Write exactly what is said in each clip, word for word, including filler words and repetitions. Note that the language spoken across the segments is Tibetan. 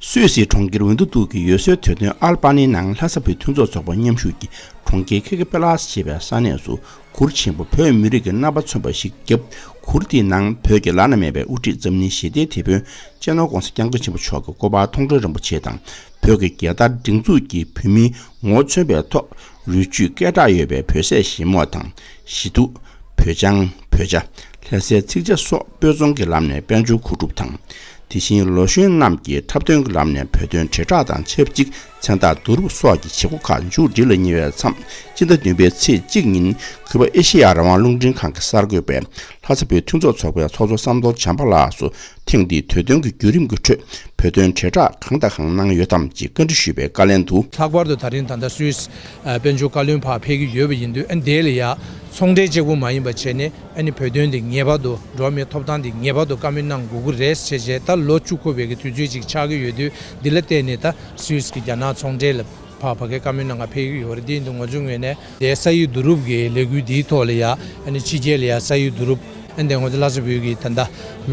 སུད་སིའི་གྲོང་ཁྱེར་ཝིན་ཏུ་ཏུག་གི་ཡུལ་སྲོལ་དུས་སྟོན་ཨལ་པ་ནིའི་ནང་ལྷ་ས་བོད་མཐུན་ཚོགས་ཚོགས་པ་མཉམ་ཞུགས་ཀྱིས་གྲོང་ཁྱེར་ཁེ་ཁེ་པེ་ལ་སི་ཞེས་པའི་ས་གནས་སུ་གུར་ཆེན་པོ་བོད་མི་རིགས་ཀྱི་རྣམ་པ་མཚོན་པ་ཞིག་བརྒྱབ། གུར་དེའི་ནང་བོད་ཀྱི་བླ་ན་མེད་པའི་དབུ་ཁྲིད་འཛམ་གླིང་ཞི་བདེའི་དེད་དཔོན་སྤྱི་ནོར་༧གོང་ས་༧སྐྱབས་མགོན་ཆེན་པོ་མཆོག་གི་སྐུ་པར་མཐོང་གྲོལ་རིན་པོ་ཆེ་དང་། བོད་ཀྱི་རྒྱལ་དར་སྒྲེང་འཛུགས་ཀྱིས་བོད་མིའི་ངོ་བོ་མཚོན་པའི་ཐོག་རུས་རྒྱུད་སྐད་གྲགས་ཡོད་པའི་བོད་ཟས་ཞིམ་མོ་དང་། ཞི་གདུགས། བོད་ལྗང་། བོད་ཇ། ལྷ་སའི་ཚིག་ཇ་སོགས་སྤོས་ཚོང་གི་ལམ་ནས་དཔལ་འབྱོར་མཁོ་སྒྲུབ་དང་། དེ་བཞིན་ལོ་གཞོན་རྣམས་ཀྱིས་འཁྲབ་སྟོན་གྱི་ལམ་ནས་བོད་དོན་དྲིལ་བསྒྲགས་དང་ཆབས་ཅིག་མཚན་རྟགས་བསྡུ་རུབ་སོགས་ཀྱི་བྱེད་སྒོ་ཁག་མཇུག་སྒྲིལ་ལ་ཉེ་བའི་མཚམས། སྤྱི་ཟླ་བདུན་པའི་ཚེས་གཅིག་ཉིན་གུས་པ་ཨེ་ཤེ་ཡ་རང་དབང་རླུང་འཕྲིན་ཁང་གི་གསར་འགོད་པས་ལྷ་ས་བོད་མཐུན་ཚོགས་ཚོགས་པའི་ཚོགས་གཙོ་བསམ་གཏོར་བྱམས་པ་ལགས་སུ་ཐེངས་འདིའི་དུས་སྟོན་གྱི་བརྒྱུད་རིམ་གྱི་ཁྲོད་བོད་དོན་དྲིལ་བསྒྲགས་གང་དང་གང་གནང་ཡོད་དམ་ཅེས་བཀའ་འདྲི་ཞུས་པའི་བཀའ་ལན་དུ། ལྷག་པར་དུ་ད་རིང་ད་ལྟ་སུད་སི་ཨ་དཔལ་འབྱོར་བཀའ་བློན་ཕར་ཕེབས་ཀྱི་ཡོད་པ་ཡིན་དུས། ཨ་ནི་དེ་ལ་ཡ་ཚོང་འབྲེལ་གཅིག་པུ་མ་ཡིན་པ་བྱས་ནས། ཨ་ནི་བོད་དོན་འདི་ངེས་པར་དུ། འགྲོ་བ་མིའི་ཐོབ་ཐང་འདི་ངེས་པར་དུ་བཀའ་མོལ་གནང་དགོས་ཀྱི་རེད་ཟེར་བྱས། ད་ལོ་བཅུ་འཁོར་བའི་གི་དུས་ཚོད་ཅིག་ཆགས་ཀྱི་ཡོད་དུས། འདི་ལ་བརྟེན་ནས་ད་སུད་སི་གི་རྒྱ་ནག་ཚོང་འབྲེལ་ལ་ཕར་ཕ་གིར་བཀའ་མོལ་གནང་ག་ཕེབས་ཀྱི་ཡོད་རེད། འདི་ཡིན་དུས་ང་ཚོའི་ངོས་ནས་དེ་ས་ཡིག་བསྡུ་རུབ་ཀྱི་ལས་འགུལ་འདིའི་ཐོག་ལ་ཡ། ཨ་ནི་ཕྱི་རྒྱལ་ལ་ཡ་ས་ཡིག་བསྡུ་རུབ། ཨ་ནི་དེ་ང་ཚོ་ལྷ་ས་བོད་ཀྱི་ད་ལྟ་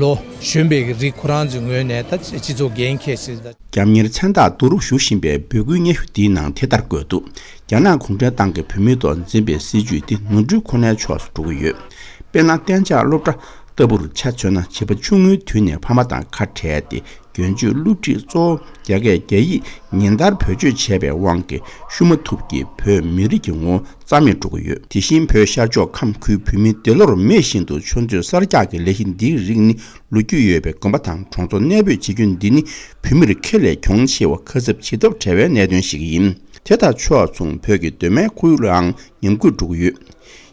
ལོ་གཞོན་པའི་གི་རིགས་ཁོ་རང་ཚོའི་ངོས་ནས་ད་སྤྱི་ཚོགས་འགན་འཁྱེར་ཟེར་ད། རྒྱབ་གཉེར་མཚན་རྟགས་བསྡུ་རུབ་ཞུ་བཞིན་པའི་འབོད་སྐུལ་སྙན་ཞུ་འདིའི་ནང་དེ་ལྟར་བཀོད་འདུག་རྒྱ་ནག་གུང་ཁྲན་ཏང་གིས་བོད་མིའི་ཐོག་འཛིན་པའི་སྲིད་བྱུས་འདི་ནོར་འཁྲུལ་ཁོ་ནའི་ཕྱོགས་སུ་འགྲོ་གི་ཡོད། དཔེར་ན། གཏན་འཇགས་སློབ་གྲྭ་ལྟ་བུར་ཆ་མཚོན་ན། བྱིས་པ་ཆུང་ངུའི་དུས་ནས་ཕ་མ་དང་ཁ་བྲལ་ཏེ། རྒྱུན་སྤྱོད་སློབ་ཁྲིད་གཙོ་བོ་རྒྱ་སྐད། རྒྱ་ཡིག་ཉིན་ལྟར་བེད་སྤྱོད་བྱས་པའི་དབང་གིས། ཤུ་མ་ཐུབ་ཀྱིས་བོད་མི་རིགས་ཀྱི་ངོ་བོ་རྩ་མེད་འགྲོ་གི་ཡོད། དེ་བཞིན་བོད་ཤར་ཕྱོགས་ཁམས་ཁུལ་བོད་མི་འདི་ལོར་མེ་བཞིན་དུ་ཆུ་མཛོད་གསར་རྒྱག་གི་ལས་གཞི་འདིའི་རིགས་ནི། ལོ་རྒྱུས་ཡོད་པའི་དགོན་པ་དང་གྲོང་ཚོ་གནས་སྤོས་བྱེད་རྒྱུ་འདི་ནི། བོད་མིར་ཁེ་ལས་གྱོང་ཆེ་བ། ཁ་གསབ་བྱེད་ཐབས་བྲལ་བའི་གནད་དོན་ཞིག་ཡིན། དེ་དང་ཕྱོགས་མཚུངས། བོད་ཀྱི་གདོད་མའི་ཁོར་ཡུག་ལའང་ཉམས་རྒུད་འགྲོ་གི་ཡོད།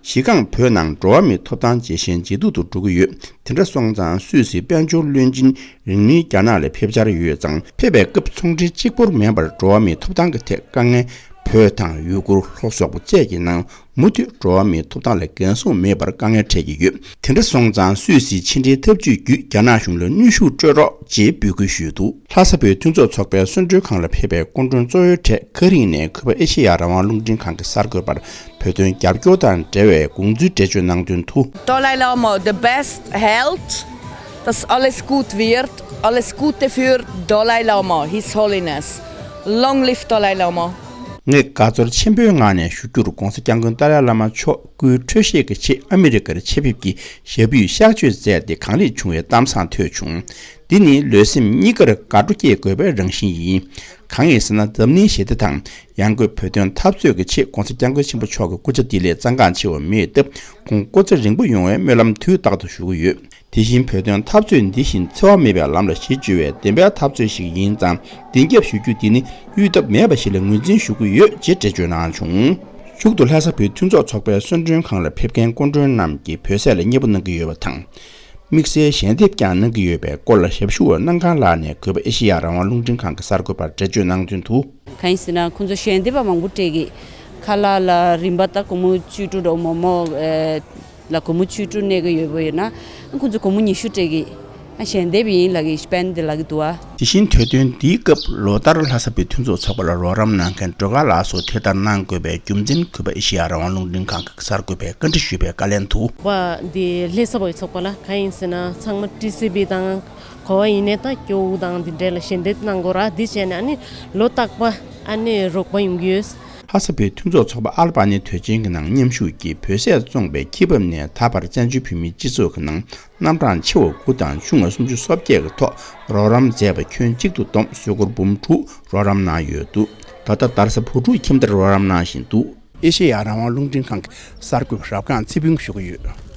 གཞི་རྐང་བོད་ནང་འགྲོ་བ་མིའི་ཐོབ་ཐང་ཇེ་ཞན་ཇེ་སྡུག་ཏུ་འགྲོ་གི་ཡོད། དེ་འདྲ་སོང་ཙང་། སུད་སིའི་དཔལ་འབྱོར་བློན་ཆེན་རིང་མིན་རྒྱ་ནག་ལ་ཕེབས་འཆར་ཡོད་ཙང་། ཕེབས་པའི་སྐབས་ཚོང་འབྲེལ་གཅིག་པུར་མིན་པར། འགྲོ་བ་མིའི་ཐོབ་ཐང་གི་ཐད་དཀའ་ངལ། བོད་དང་ཡུ་གུར། ལྷོ་སོག་པོ་བཅས་ཀྱི་ནང་མུ་མཐུད་འགྲོ་བ་མིའི་ཐོབ་ཐང་ལ་འགན་སྲུང་མེད་པར་དཀའ་ངལ་འཕྲད་ཀྱི་ཡོད། དེ་འདྲ་སོང་ཙང་། སུད་སིའི་ཕྱི་འབྲེལ་འཐབ་ཇུས་བརྒྱུད་རྒྱ་ནག་གཞུང་ལ་གནོན་ཤུགས་སྤྲོད་རོགས་ཅེས་འབོད་སྐུལ་ཞུས་འདུག་ལྷ་ས་བོད་མཐུན་ཚོགས་ཚོགས་པའི་གསོལ་མགྲོན་ཁང་ལ་ཕེབས་པའི་སྐུ་མགྲོན་གཙོ་བོའི་གྲས་ཁ་རིང་ནས་གུས་པ་ཨེ་ཤེ་ཡ་རང་དབང་རླུང་འཕྲིན་ཁང་གི་གསར་འགོད་པར་བོད་དོན་རྒྱབ་སྐྱོར་དང་འབྲེལ་བའི་དགོངས་ཚུལ་འགྲེལ་བརྗོད་གནང་དོན་དུ། Dalai Lama, the best health, dass alles gut wird, alles Gute für Dalai Lama, His Holiness. Long live Dalai Lama. ངས་དགའ་ཚོར་ཆེན་པོའི་ངང་ནས་ཞུ་རྒྱུར། ༸གོང་ས་༸སྐྱབས་མགོན་ཏཱ་ལའི་བླ་མ་མཆོག་སྐུའི་འཕྲོད་བཞེས་ཀྱི་ཆེད་ཨ་མི་རི་ཀར་ཆེད་ཕེབས་ཀྱིས་ཞབས་པུས་གཤགས་བཅོས་མཛད་དེ་གང་ལེགས་བྱུང་བའི་གཏམ་བཟང་ཐོས་བྱུང་། འདི་ནི་ལུས་སེམས་གཉིས་ཀར་དགའ་སྤྲོ་སྐྱེ་དགོས་པའི་རང་བཞིན་ཡིན། གང་ཡིན་ཟེར་ན། འཛམ་གླིང་ཞི་བདེ་དང་ཡང་སྒོས་བོད་དོན་འཐབ་རྩོད་ཀྱི་ཆེད་༸གོང་ས་༸སྐྱབས་མགོན་ཆེན་པོ་མཆོག་གི་སྐུ་ཕྱྭ་ལྡི་ལིར་གཙང་འགག་ཆེ་བ་མེད་སྟབས། ཁོང་སྐུ་ཚེ་རིང་པོ་ཡོང་བའི་སྨོན་ལམ་དུས་རྟག་ཏུ་ཞུ་གི་ཡོད། དེ་བཞིན་བོད་དོན་འཐབ་རྩོད་འདི་བཞིན་འཚེ་བ་མེད་པའི་ལམ་ལ་གཞི་བཅོལ་བའི་བདེན་པའི་འཐབ་རྩོད་ཞིག་ཡིན་ཙང་། བདེན་རྒྱབ་ཞུ་རྒྱུ་འདི་ནི་གཡོལ་ཐབས་མེད་པ་ཞིག་ལ་ངོས་འཛིན་ཞུ་གི་ཡོད་ཅེས་འགྲེལ་བརྗོད་གནང་བྱུང་། མཇུག་ཏུ་ལྷ་ས་བོད་མཐུན་ཚོགས་ཚོགས་པའི་གསོལ་མགྲོན་ཁང་ལ་ཕེབས་མཁན་སྐུ་མགྲོན་རྣམས་ཀྱིས་བོད་ཟས་ལ་མཉེས་པོ་གནང་གི་ཡོད་པ་དང་། དམིགས་བསལ་ཞལ་འདེབས་ཀྱང་གནང་གི་ཡོད་པའི་སྐོར་ལ་ཞབས་ཞུ་བ་སྣང་གང་ལགས་ནས་གུས་པ་ཨེ་ཤེ་ཡ་རང་དབང་རླུང་འཕྲིན་ཁང་གི་གསར་འགོད་པར་འགྲེལ་བརྗོད་གནང་དོན་དུ། གང་ཡིན་ཟེར་ན། ཁོང་ཚོ་ཞལ་འདེབས་པ་མང་པོ་སྤྲད་ཀྱི། ཁ་ལག་ལ་རིན་པ་ད་སྒོར་མོ་བཅུ་དྲུག་འགྲོ། མོག་མོག་ཨེ་ལ་སྒོར་མོ་བཅུ་དྲུག་གནང་གི་ཡོད་པ་ཡོད་ན། ཁོང་ཚོ་སྒོར་མོ་ཉི་ཤུ་སྤྲད་ཀྱི། ཨ་ཞལ་འདེབས་ཡིན་ལབ་ཀྱི། སྤེན་དེ་ལབ་ཀྱི་འདུག་ཨ། དེ་བཞིན་དུས་སྟོན་འདིའི་སྐབས་ལོ་ལྟར་ལྷ་ས་བོད་མཐུན་ཚོགས་ཚོགས་པ་ལ་རོགས་རམ་གནང་མཁན་སྒྲོལ་དཀར་ལགས་སུ་དེ་ལྟར་གནང་དགོས་པའི་རྒྱུ་མཚན་གུས་པ་ཨེ་ཤེ་ཡ་རང་དབང་རླུང་འཕྲིན་ཁང་གི་གསར་འགོད་པས་བཀའ་འདྲི་ཞུས་པའི་བཀའ་ལན་དུ། པ་འདི་ལྷ་ས་བོད་ཚོགས་པ་ལ་གང་ཡིན་ཟེར་ན། ཚང་མ་ཊི་སི་བི་དང་གོ་བ་ཡིན་ནའི་ད་སྐྱོ་བོ་དང་འདི་འདྲ་ལ་ཞལ་འདེབས་གནང་དགོས་ར། འདི་བྱས་ནས་ཨ་ནི་ལོ་རྟག་པ་ཨ་ནི་རོགས་པ་ཡོང་གི་ཡོད། ལྷ་ས་བོད་མཐུན་ཚོགས་ཚོགས་པ་ཨལ་པ་ནི་དོན་ཆེན་གྱི་ནང་མཉམ་ཞུགས་ཀྱིས་བོད་ཟས་བཙོངས་པའི་ཁྱི་འབབ་ནས་ད་བར་བཙན་བྱོལ་བོད་མིའི་སྤྱི་ཚོགས་ཀྱི་ནང་རྣམ་གྲངས་ཆེ་བ་དགུ་དང་ཆུང་བ་སུམ་ཅུ་སོ་བརྒྱད་ཀྱི་ཐོག་རོགས་རམ་མཛད་པ་ཁྱོན་གཅིག་ཏུ་བསྡོམས་གསོལ་སྒོར་འབུམ་དྲུག་རོགས་རམ་གནང་ཡོད་འདུག་ད་ལྟ་དར་ས་བུ་ཕྲུག་ཁྱིམ་སྡེར་རོགས་རམ་གནང་བཞིན་འདུག་ཨེ་ཤེ་ཡ་རང་དབང་རླུང་འཕྲིན་ཁང་གི་གསར་འགོད་པ་རབ་སྒང་ཚེ་ཕུན་ཞུ་གི་ཡོད།